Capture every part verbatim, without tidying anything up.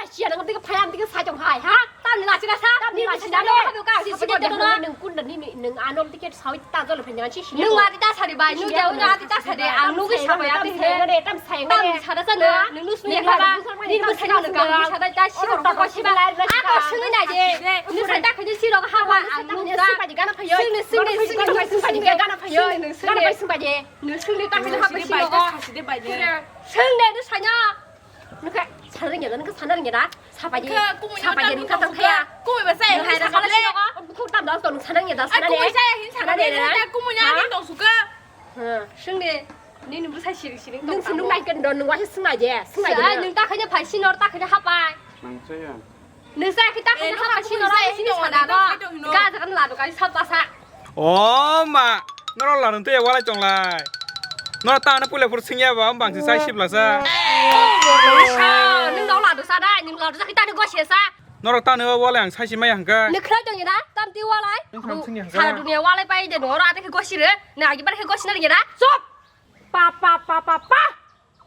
Siya nang tike phaya tike sai tong hai ha? Tam ni lachira sa? Tam ni lachira sa? Nung kunda ni nung ano tike sawi ta jolo phenjang si si. Nung ati ta sari bai, nung jauh ati ta sari, ang nung sa bai ati he. Tam sai tam sai. Tam ni sada sa nung, nung nung sini ha ba. Ni nung sa nung sa ta si ko ko si ba. Ako sini na je. Nung sa ta khani si ro ha ba ang nung sa. Sini sini sini sini gana phayo. Gana phayo. Nung sini ta khani ha ba si ro. Sini de nung sa nya. Nokha sana ringya da, nokha sana ringya da. Sapai di. Nokha kumui sapai di, nokha tang kaya. Kumui ba saya hin sakale. Khok tam dal to nokha sana ringya da, sana de. Kumui saya hin sakale. Kumui ya hin tong suka. Sengde. Nini bwsai siring siring tong. Nung sundung nai ken don, nung wahai sungai je, sungai je. Nung ta khanya phai sinor, ta khanya hapai. Nang saya. Nung saya kita khanya hapai sinor, sini sana do. Ga jagan ladu kai sab basa. O ma, norok ladu tei walai tonglai. Norok tangna puila phuru singya ba, bangsi sai sibla sa. Nung dau ladu sa dai, nung ladu sa kita ni goshe sa. Norok tangna walai ang sai si maya hangka. Nung khra tong ina, tam ti walai. Nung kham singya hangka. Sara dunia walai pai de norok ate ke goshi re. Na agi bar ke goshi na ringa da. Chop. Pa pa pa pa pa.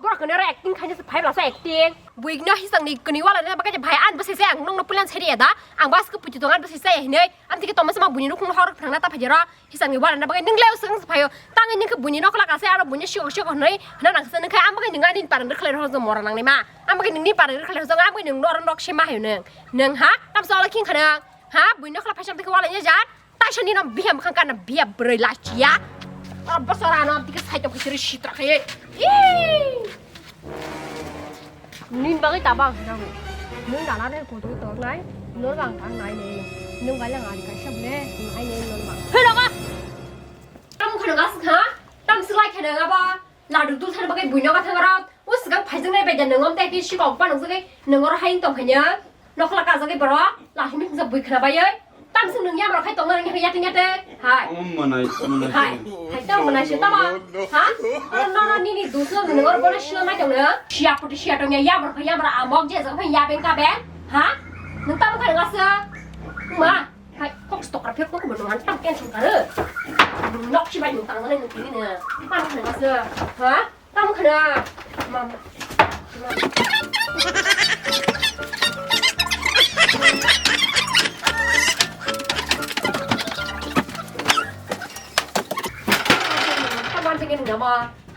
Borok kene oro acting khaina se phai bwlasa acting. Buino hisang ni kini wala na bakai bhai an bwsai se ang nongno pulan seri ya da. Ang bas ko puti tongan bwsai se hinoi. Am tike toma sama buini nukung hor phrang na ta phai jero. Hisang ni wala na bakai nung leo sung se phaio. Tang ni ke buini nok la ka se aro buini shok shok hinoi. Hana nang se nung khai am bakai nung ani parang rwkhlai rok jong mora nang ni ma. Am bakai nung ni parang rwkhlai rok jong am bakai nung nor nok se ma hayo nung. Nung ha? Tam sa ola king khanang. Ha? Buini nok la phai sam tike wala ya jan. Taisa nino biya mwkhang kana biya bwrwi lachiya. Oro bosora no tike saito khisiri sitra khe. Ih! Nin bagwi tabang hinang. Nung dala ne kudu tongnai. Nor bang tang nai ne. Nung galang ari kaisa bole. Nung hai ne nor bang. Hei rogo. Tam khana gas kha. Tam slai khana ngaba. Ladu dul thani bagwi buino gathang aro. O swkang phaijaknai bai da nung om tai pi sikok ba nung jagwi nung oro hai tong khanya. Nokla kajagwi borok, lahimwi hwnjak bui khna baiwi. Tamswk nwng yamarok hai tongna nangya yating yate. Hai. Omo manai, manai. Hai. Hai tamo manai se tamo. Ha? Ano nono nini dusno nwng oro bono sila mai tongno. Siya puti siya tongya yamarok hai yamarok amok je jaga phai yabeng kabeng. Ha? Nwng tamo kha ngaswk. Ma. Hai. Kok stok ra phek kok bono ngan tam ken sung kare. Nok si bai nwng tang nang nwng tini ne. Tamo kha ngaswk. Ha? Tamo khna. Mama. Tamo khna.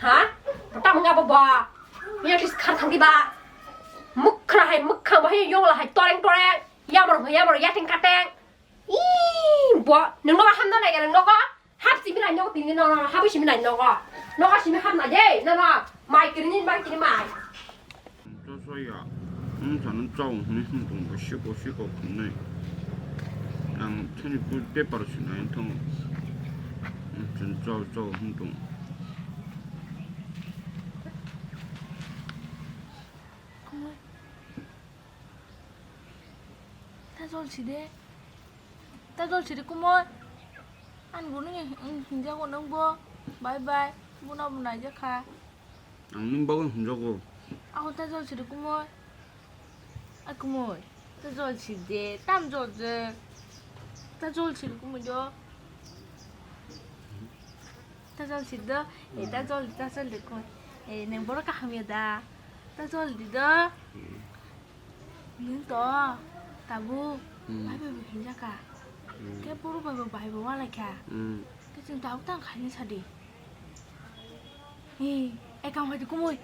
Ha? Tamo nga ba ba. Ya kis khar thang di ba. Mukra hai mukha ba hai yong la hai toreng toreng. Ya bor ya bor ya ting kateng. Ih, bo, nung nogo hamna nai nung nogo. Hap simi nai nogo tini nono, hap simi nai nogo. Nogo simi hamna de, nono. Mai kiri ni mai kiri mai. Chosaya, wng sano chao hwnwi hwn tongo, siko siko hwnwi. Ang thani paper sinai wng tongo. Wng sano chao chao hwn tongo. Kumui. Ta jol side. Ta jol side kumui. Ani bo nung hinjago nung bo. Bye bye. Bono bo naijak kha. Ang nung bagwi hinjago. Ako ta jol side kumui. A kumui. Ta jol side. Tam jol je. Ta jol side kumui jo. Ta jol side do. E ta jol, ta jol de kumui. E nung borok kaham ya da. Ta jol di do. Nwng to tabuk bai bai bo hinjaka. Khe borok bai bo bai bo walaikha. Khe chwng tabuk tang khaini sadi. Hi, ekam hai kumui.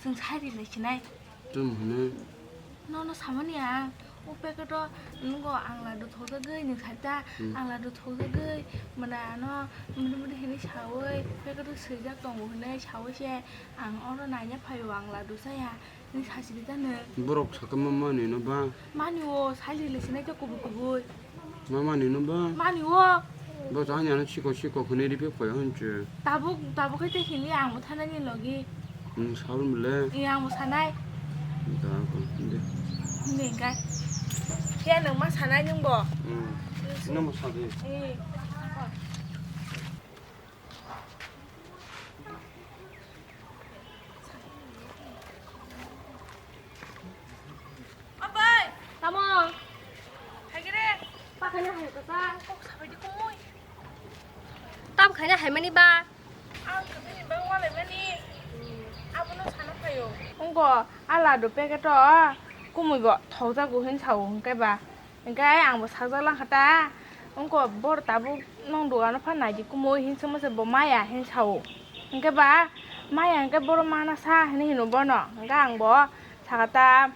Chwng sai ri lai sinai. Chwng hwnwi. Nono samani ang. O packet o nungo ang ladu thokjagwi nwng sai ta. Ang ladu thokjagwi mwnano mudi mudi hinwi sawi packet o swijak tongo hinwi sawi se ang oro naina phaio ang ladu chaya. Nini sasi di tano. Borok sakha ma mani no ba? Mani o, sai lili sinai to kubui kubui. Ma mani no ba? Mani o. Bo ta hanya no siko siko khone ripi khoi hon che. Tabuk, tabuk khai te hini ang bo thana ni logi. Nung sabun bole? Iya, ang bo sanai. Da ko, de. Ni kai. Ya nung ma sanai nung bo. Hmm. Nung bo sadi. Eh. Abai! Tamo? Haigere? Pakhana hai kasa. Kok sabai di kumui. Tam khaina hai mani ba? Ang kebini bang walai mani. Abono sana phaio. Ungko, a ladu packet o. Kumui bo thokjago hin sao, hwnkhe ba, hwnkhe ang bo sakjak langkha ta, wngkha bor tabuk nwng dogano phan naidi kumui hin swngma se bo maya hin sao, hwnkhe ba maya hwnkhe boro mana sa hinwi hino bono, hwnkhe ang bo sakha ta.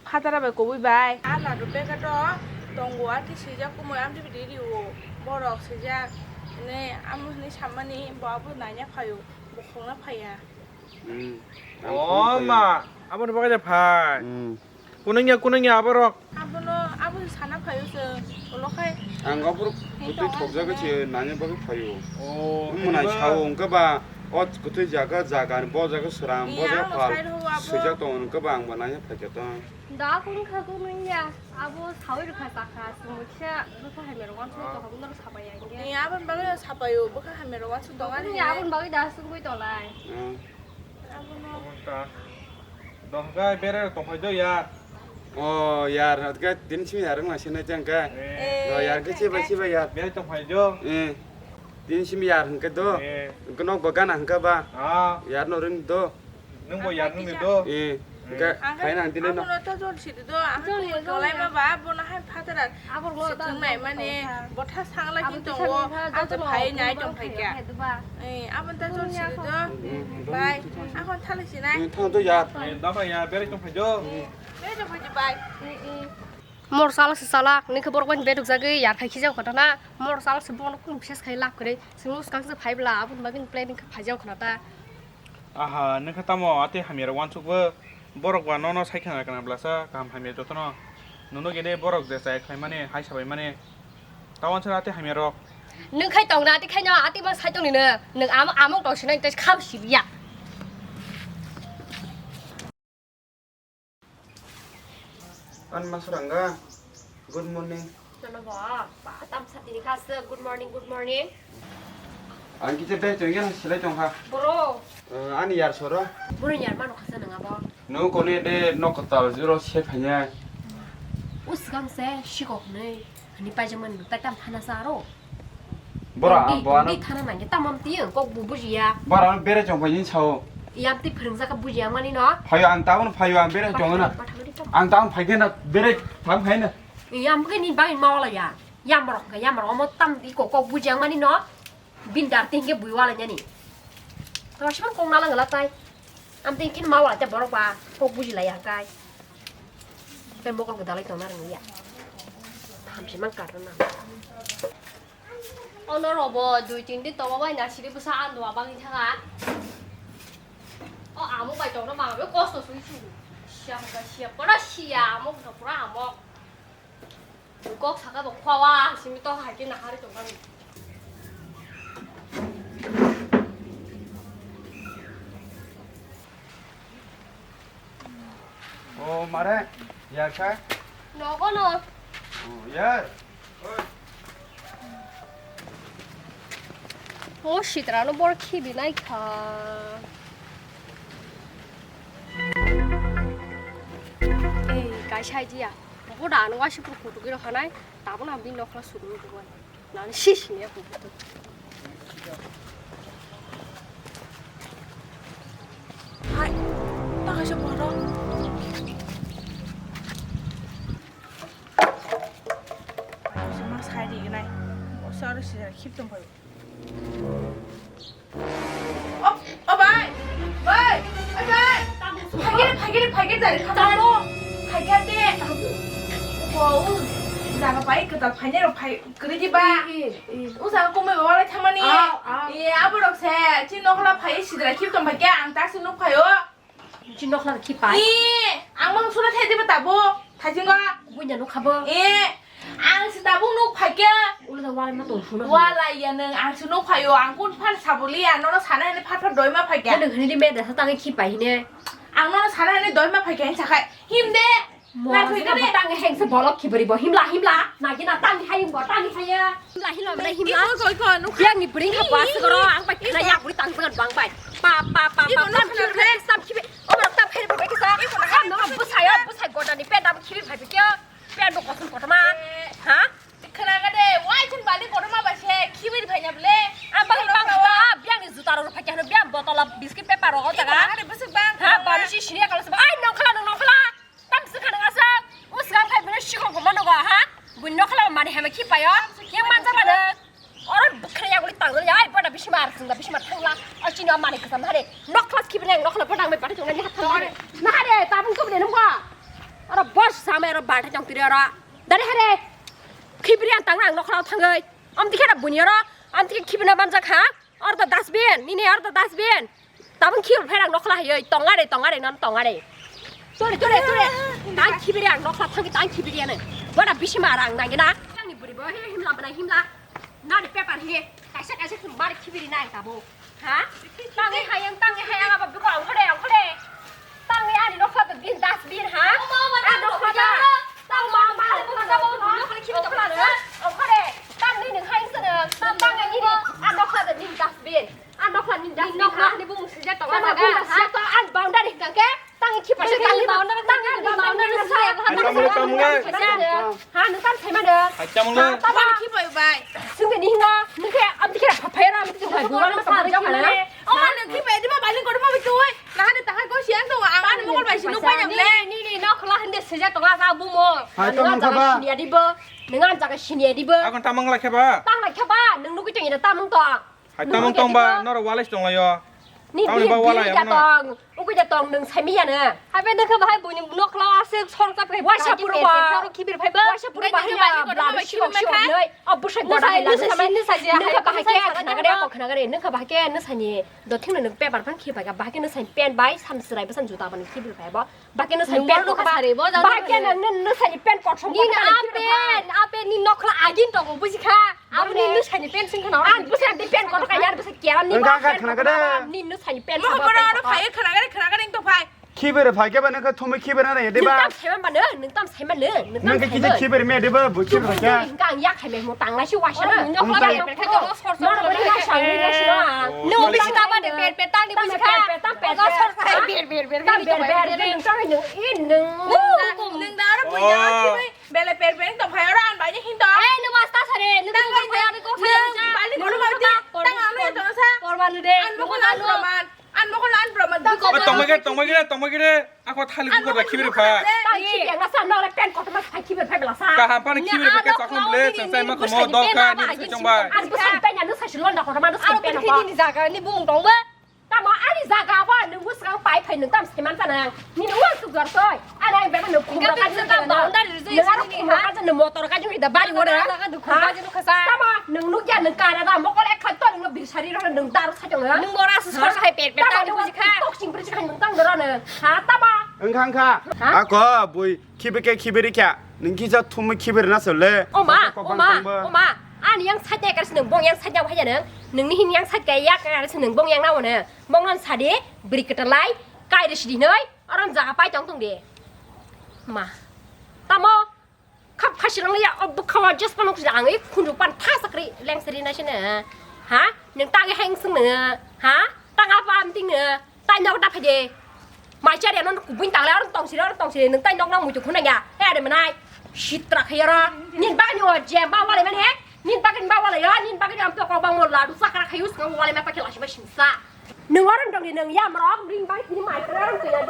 Phatara bai kubui bai. A ladu packet o tongo, a twi swijak kumui amtwi bidi rio. Borok swijak hinwi amo hinwi sammani bo abo naina phaio, bo khokna phaiya. Hmm. Oh, ma, aboni bagwi de phai. Hmm. Kunungya, kunungya aborok. Abono, abo sana phaio se, ulo khai. Ang aborok kutui thokjagwi se naina bagwi phaio. Oh, mwnai sao, hwnkhe ba, o kutui jaga, jaga ni bo jaga sram, bo jaga phal swijak tongo, hwnkhe ba ang bo naina phaikha ta. Da kung kha kung nung ya, abo sawi rwkha chakha, chwng kisa bwkha hamya rok uansuk tongkha, bono sapai ya hinkhe. Ni aboni bagwi sapai o, bwkha hamya rok uansuk tongo ani. Ni aboni bagwi da chwngwi tonglai. Hmm. Abono. Aboni ta. Dong kha bere tongphai do ya. O yar, hwnkhe tini simi yar wngna sinai tei hwnkhe. Eh. O yar khe chibai chibai yar. Bere tongphai do. Eh. Tini simi yar hwnkhe do. Eh. Hwnkhe nok bo gana hwnkhe ba. Ah. Yar no ring do. Nwng bo yar nungni do. Eh, hwnkhe ang khe phaina ang tini no. Abono ta jol sidi do, ang khe tonglaima ba, abono hai phatara. Abo mo ta thwngnai mani, botha sangla hin tongo, ang khe phai nai tong phai kha. Eh, abo ta jol sidi do. Bai, ang khe thalai sinai. Eh, thang to yar. Eh, da ba ya, berai tong phai do. Berai tong phai do, bai. Mor salak se salak, nini khe borok bai beduk jagwi yar khai khijak khotana. Mor salak se bono kunu bises khai lab kwrwi. Sini swkang se phai bla, aboni bagwi planning khe phaijak khotana ta. Aha, nwng khe tamo atwi hamya rok uansuk bo? Borok ba nono sai khna kana blasa kaham hamya jotono. Nono gede borok je chaya khlai mani, hai sabai mani. Ta uansuk atwi hamya rok. Nwng khai tong na, atwi khai no, atwi ma sai tong ni no. Nwng amo, amo tong sinai tei kham sibiya. An masranga, good morning. Jono bo, ba, tam sa tini kha se, good morning, good morning. Ang kisa bag tong ya, selai tong ha. Bro. Eh, ani yar soro. Bro yar mano kha se nang abo. No kone de nok tal zero se phanya. Us gang se, shikok nei. Ani paijak mani tai tam phana sa aro. Bora, ang bo ano. Di thana nangya, tamam tiyung, kok bu bujiya. Bora, ano bere chong phai ni sao. Yam ti phwrwngjak kha bujiya mani no. Phayo, ang tabuk phayo, ang bere chong na. Ang tabuk phai khe na, bere thang phai na. Yam khe ni bagwi ma wala ya. Yam rok, yam rok, omo tam di kok, kok bujiya mani no. Bin dar ti hingke bui wala yani. Tama siman kok nala ngala tai. Am ti hingke ma wala te borok ba, kok buji la ya kai. Pe mokol ko dalai tong na rung ya. Tham siman kar na. Ono robo dui tin din tomo bai na siri bwsa ando abang ni thanga. O amo bai tongno ma be kosto sui sui. Siya hokha siya pora siya amo hokha pura amo. Kok saka bo khwa wa simi to hai ke na hari tong kami. O mare, yar kha? Nogo no. O yar. O sitra no bor khibi nai kha. Ei, kaisa idea. Bo da no wasi pur kutu giro khanai. Tabo na bin nokla suru ko. Nang sisini aku betul. Hai, tak aja borok. Sama saya di kenai. Bosor sih khip tong pai. O, o bai, bai, bai, bai. Phaikhe, phaikhe, phaikhe, dari khamani. Phaikhe de. O, u jaga pai kwtal phainai rok phai kwrwi di ba. I, i, i. U jaga kumui ba walai thangmani. Aw, aw. E, aborok se, chini nokla phai sidra khip tong phaikhe, ang taksi nuk phaio. Chini nokla khi pai. E, ang mang sura thai diba tabo, thaisingo. Bunya nuk khabo. E, ang si tabuk nuk phaikhe. Ulo da walai ma tong suna. Walai ya nung, ang si nuk phaio, ang kun phan sabuli ya, nono sana hini phat phat doi ma phaikhe. Nung hini di me dasa tangi khi pai hine. Ang nono sana hini doi ma phaikhe, hini sakhai. Him de. Mo na thoi jina de. Tangi heng se bolok khibri bo. Himla, himla. Na gina tangi hayung bo, tangi haya. Himla, himla, himla. Iko, iko, nuk. Yang ni bring ha bas goro, ang pai khna ya buri tang tang bang bai. Pa, pa, pa, pa. Iko, pa, nuk, tam nuk, khibi, nuk. Tam khibi. O, tam khibi, bai kisa. Iko, nuk. Ham no, busai, busai, goda ni penda khibi bai kya. Pia bo kosom kotoma. Eh. Ha? Khwnaga de, wai chun bali kotoma bai se, khibiri phai na bole. Ang bali bang kha, biang ni juta rok phai kha, biang botol biscuit paper rok jaga. Iko, hari bwswk bang. Ha, bari si sini kalau sebab. Ai, nongkhala, nong nongkhala. Tam se khana asa. Buini nokla mani hama khi payo. Yang manja mano. Oro bwkhra yaguli tangdol ya. Ai boda bisi mar khangla bisi mar thangla. O chini mani khasam hare. Nokla khibri yang nokla boda mai pati tongani hatang. Na hare tabung kubri nungwa. Oro bos sama oro bata tong tiri oro. Dari hare. Khibri yang tangna ang nokla thangai. Amtike na buini oro. Amtike khibri na manja kha. Oro to dustbin. Nini oro to dustbin. Tabung khibir pherang nokla hayoi tongare tongare non tongare. Tore tore tore. Tang khibiri ang nokla thangi tang khibiri ane. Boda bisi mara ang nangina. Tangni buri bo he himla bana himla. Nari paper he. Kaisa kaisa khum bar khibiri nai tabo. Ha? Tangi hayang tangi hayang aba biko ang khode ang khode. Tangi ani nokla to bin dustbin ha? Ang nokla da. Tang ma ma nokla da. Ang khode. Tangi ning hayang sana. Tangi ni. Ang nokla da bin dustbin. Ang nokla ni dustbin nokla ni bung sijak tong. Tang bung sijak tong ang boundary hingka ke. Tang khipa se tang boundary tang boundary sijak. Tamule tamule. Ha nung tam sai mano. Hai tamule. Tang khipa bai. Sungke ni hinga nung ke am dikhe phaphai ra am dikhe phaphai ra. O ma nung khipa di ma bali koru ma bitui. Nahani tahai ko siang to ang ani mongol bai sinu pai le. Ni ni nokla hande sijak tong ang bumo. Hai tamung khaba. Sinia dibo. Nung ang jaga sinia dibo. Akon tamang la kheba. Tang la kheba nung nugui tong ina tamung to. Hai tamung tong ba norok walai tong laio. Ni tamni ba walai ya tong. Ugui da tong nung sai miya ne. Habe nung khe bahai buini nokla aswk sorok chap kai. Waisa puru ba. Sorok khibir phai ba. Waisa puru ba hanya bla bisi kok si hok noi. O busai gora hai nung sai nung sai nung khe bahai khe khna gare kok khna gare nung khe bahai khe nung sai ni dothing nung paper phan khibai ga bahai khe nung sai pen bai sam srai ba sam juta ban khibir phai ba. Bahai khe nung sai pen kok ba. Bahai khe nung nung sai pen kok som. Ni na pen ape ni nokla agin tongo buji kha. Aboni nusani pen sing khana. Ang bwsa di pen kotor kaya bwsa keram ni. Engka ba khana kada. Ni nusani pen. Mo kotor aro phai khana kada khana kada to phai. Khiber phai ke ba nang thumui khiber na de ba. Tam sema ba nang tam sema nang. Nang ke kije khiber me de ba bu khiber ka. Engka ang yak hai me mo tang lai si wa sa na. Nokla ba pe to sor sor. Nokla ba ni sa ni na si na. No bi ta ba de pe pe tang ni bu kha. Pe pe ta pe. Sor sor ber ber ber. Tam ber ber ber. Nang da aro bu ya khiber. Bele per per to phai oro an bai ni hin to. Ei, nung mas ta sare, nung tang phai ani kok sa. Bali kono ma ti. Tang ano to sa. Korban de. An mo ko an proman. An mo ko an proman. Tong bai gire, tong bai gire, tong bai gire. Ako thali ko da khibir pha. Tang khibir na sa no le pen ko ma sa khibir pha bela sa. Ka ha pa ni khibir ke sa khum le, sa sa ma ko mo do ka ni sa chong bai. An ko sa pen ya no sa shilon da ko ma no sa pen ko. Ni jaga ni bung tong ba. Tamo ani jaga bo nung bwskango pai phai nung tam saiman sana. Nini uang tu gor toi. Ana ang beba nung khumra ka jung ta boundary ri jung sini ha. Nung motor ka jung ida bari wora. Tamo nung nukya nung kana da mokol ek khat to nung birsari ro nung daru sa jung. Nung mora su sor hai pet pet ta nung bujikha. Tok sing bri kha nung tang doro nung. Ha tamo. Engkha engkha. Ako bui. Khibi ke khibiri kya? Nung kisa thumui khibiri na sole. Oma, oma, oma. Ani yang sajya kar sinung bong yang sajya wahya nung. Nung ni hin yang sajya ya kar sinung bong yang na wone. Bong nan sadi beri ketelai kai re sidi noi. Orang jaga pai tong tong de. Ma. Tamo. Khap khasi rang ya ob khawa just panok sida ang ik khunju pan tha sakri leng seri na sine. Ha? Nung tang heng sung nung. Ha? Tang apa am ting nung. Tai nok da phaide. Mai chari ano kubui tang le aro tong sire aro tong sire nung tai nok nang muitu khuna ya. He ade manai. Sitra khayara. Nin bagani o je ma wale mane. Nin bagani ma wale ya. Nin bagani am to ko bang mo ladu sakra khayu sung wale ma pakhe lasi ma simsa. Nung aro dong ni nung ya mrok nin bagani mai kra aro ya.